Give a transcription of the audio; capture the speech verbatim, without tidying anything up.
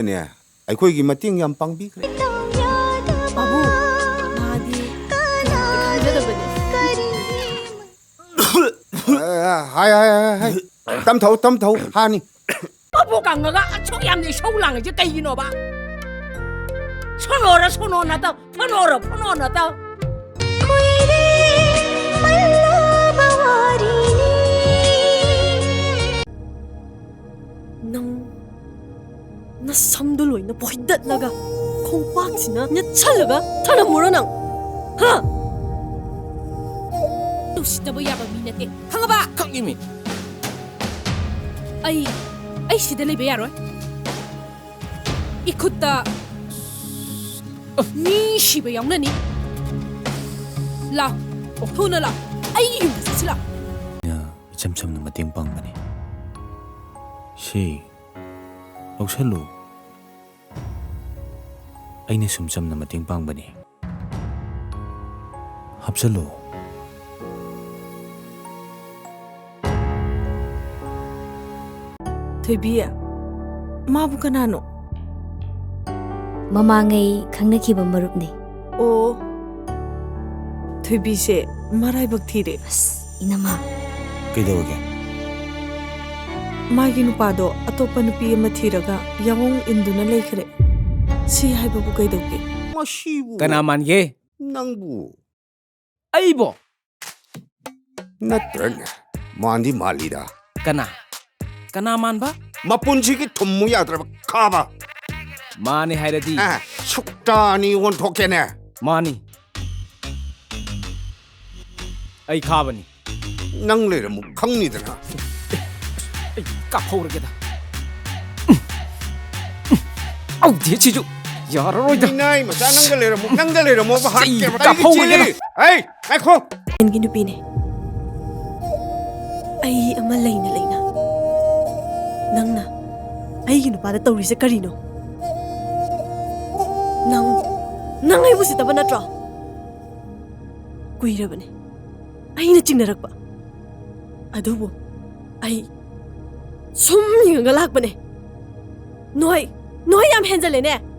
ꯅꯦ, ꯑꯩꯈꯣꯏꯒꯤ ꯃꯇꯦꯡ ꯌꯥꯝ ꯄꯥꯡꯕꯤꯈ꯭ꯔꯦ꯫ ꯄꯥꯕꯨꯡ, ꯃꯥꯗꯤ ꯈꯪꯖꯗꯕꯅꯦ꯫ ꯍꯥꯏ, ꯍꯥꯏ, ꯍꯥꯏ, ꯍꯥꯏ꯫ ꯇꯝꯊꯧ, ꯇꯝꯊꯧ, ꯍꯥꯅꯤ꯫ ꯃꯕꯨꯛ ꯀꯪꯉꯒ ꯑꯁꯨꯛ ꯌꯥꯝꯅ ꯏꯁꯧ ꯂꯥꯡꯉꯤꯁꯦ ꯀꯩꯒꯤꯅꯣꯕ? ꯁꯣꯅꯣꯔ ꯁꯣꯅꯣ ꯅꯠꯇꯧ, ꯐꯅꯣꯔ ꯐꯅꯣ ꯅꯠꯇꯧ꯫ ꯅꯪ ꯅꯁꯝꯗꯣ ꯂꯣꯏꯅ ꯐꯣꯏꯗꯠꯂꯒ ꯈꯣꯡꯄꯥꯛꯁꯤꯅ ꯅꯦꯠꯁꯜꯂꯒ ꯊꯅꯝꯃꯨꯔꯣ ꯅꯪ? ꯍꯥ? ꯎꯁꯤꯠꯇꯕ ꯌꯥꯕ ꯃꯤ ꯅꯠꯇꯦ, ꯈꯪꯉꯕ? ꯈꯪꯉꯤꯃꯤ꯫ ꯑꯩ, ꯑꯩ ꯁꯤꯗ ꯂꯩꯕ ꯌꯥꯔꯣꯏ꯫ ꯏꯈꯨꯠꯇ ꯃꯤ ꯁꯤꯕ ꯌꯥꯎꯅꯅꯤ꯫ ꯂꯥꯎ, ꯊꯨꯅ ꯂꯥꯎ, ꯑꯩꯒꯤ ꯌꯨꯝꯗ ꯆꯠꯁꯤ ꯂꯥꯎ꯫ ꯑꯩꯅ ꯏꯆꯝ ꯆꯝꯅ ꯃꯇꯦꯡ ꯄꯥꯡꯕꯅꯤ꯫ ꯁꯤ, ꯂꯧꯁꯜꯂꯨ꯫ ꯑꯩꯅ ꯁꯨꯝ ꯆꯝꯅ ꯃꯇꯦꯡ ꯄꯥꯡꯕꯅꯤ꯫ ꯍꯥꯞꯆꯜꯂꯨ꯫ ꯊꯣꯏꯕꯤ, ꯃꯥꯕꯨ ꯀꯅꯥꯅꯣ? ꯃꯃꯥꯡꯉꯩ ꯈꯪꯅꯈꯤꯕ ꯃꯔꯨꯞꯅꯤ꯫ ꯑꯣ, ꯊꯣꯏꯕꯤꯁꯦ ꯃꯔꯥꯏꯕꯛ ꯊꯤꯔꯦ꯫ ꯑꯁ, ꯏꯅꯝꯃ꯫ ꯀꯩꯗꯧꯔꯒꯦ? ꯃꯥꯒꯤ ꯅꯨꯄꯥꯗꯣ ꯑꯇꯣꯞꯄ ꯅꯨꯄꯤ ꯑꯃ ꯊꯤꯔꯒ ꯌꯥꯑꯣꯡ ꯏꯟꯗꯨꯅ ꯂꯩꯈ꯭ꯔꯦ꯫ ꯁꯤ ꯍꯥꯏꯕꯕꯨ ꯀꯩꯗꯧꯒꯦ? ꯃꯁꯤꯕꯨ ꯀꯅꯥ ꯃꯥꯟꯒꯦ? ꯅꯪꯕꯨ꯫ ꯑꯩꯕꯣ? ꯅꯠꯇ꯭ꯔꯅꯦ? ꯃꯥꯟꯗꯤ ꯃꯥꯜꯂꯤꯗ꯫ ꯀꯅꯥ? ꯀꯅꯥ ꯃꯥꯟꯕ? ꯃꯄꯨꯟꯁꯤꯒꯤ ꯊꯨꯝꯃꯨ ꯌꯥꯗ꯭ꯔꯕ ꯈꯥꯕ꯫ ꯃꯥꯅꯦ ꯍꯥꯏꯔꯗꯤ꯫ ꯑꯦ, ꯁꯨꯛꯇ ꯑꯅꯤ ꯑꯣꯟꯊꯣꯛꯀꯦꯅꯦ꯫ ꯃꯥꯅꯤ꯫ ꯑꯩ ꯈꯥꯕꯅꯤ꯫ ꯅꯪ ꯂꯩꯔꯝꯃꯨ ꯈꯪꯅꯤꯗꯅ꯫ ꯑꯩ ꯀꯥꯞꯍꯧꯔꯒꯦꯗ꯫ ꯑꯧꯗꯦ ꯁꯤꯁꯨ ꯌꯥꯔꯔꯣꯏꯗ꯫ ꯃꯤꯅꯥꯏ ꯃꯆꯥ, ꯅꯪꯒ ꯂꯩꯔꯝꯃꯨ, ꯅꯪꯒ ꯂꯩꯔꯝꯃꯣꯕ꯫ ꯑꯩ ꯍꯥꯠꯀꯦꯕ꯫ ꯀꯥꯞꯍꯧꯔꯒꯦꯗ꯫ ꯀꯩꯒꯤ ꯆꯦꯜꯂꯤ? ꯍꯩ, ꯉꯥꯏꯈꯣ꯫ ꯅꯨꯄꯤꯅꯦ꯫ ꯑꯩ ꯑꯃ ꯂꯩꯅ ꯂꯩꯅ ꯅꯪꯅ ꯑꯩꯒꯤ ꯅꯨꯄꯥꯗ ꯇꯧꯔꯤꯁꯦ ꯀꯔꯤꯅꯣ? ꯅꯪ, ꯅꯪ ꯑꯩꯕꯨ ꯎꯁꯤꯠꯇꯕ ꯅꯠꯇ꯭ꯔꯣ? ꯀꯨꯏꯔꯕꯅꯦ ꯑꯩꯅ ꯆꯤꯡꯅꯔꯛꯄ꯫ ꯑꯗꯨꯕꯨ ꯑꯩ ꯁꯨꯝ ꯌꯦꯡꯉꯒ ꯂꯥꯛꯄꯅꯦ꯫ ꯅꯣꯏ ꯅꯣꯏ ꯌꯥꯝ ꯍꯦꯟꯖꯜꯂꯦꯅꯦ꯫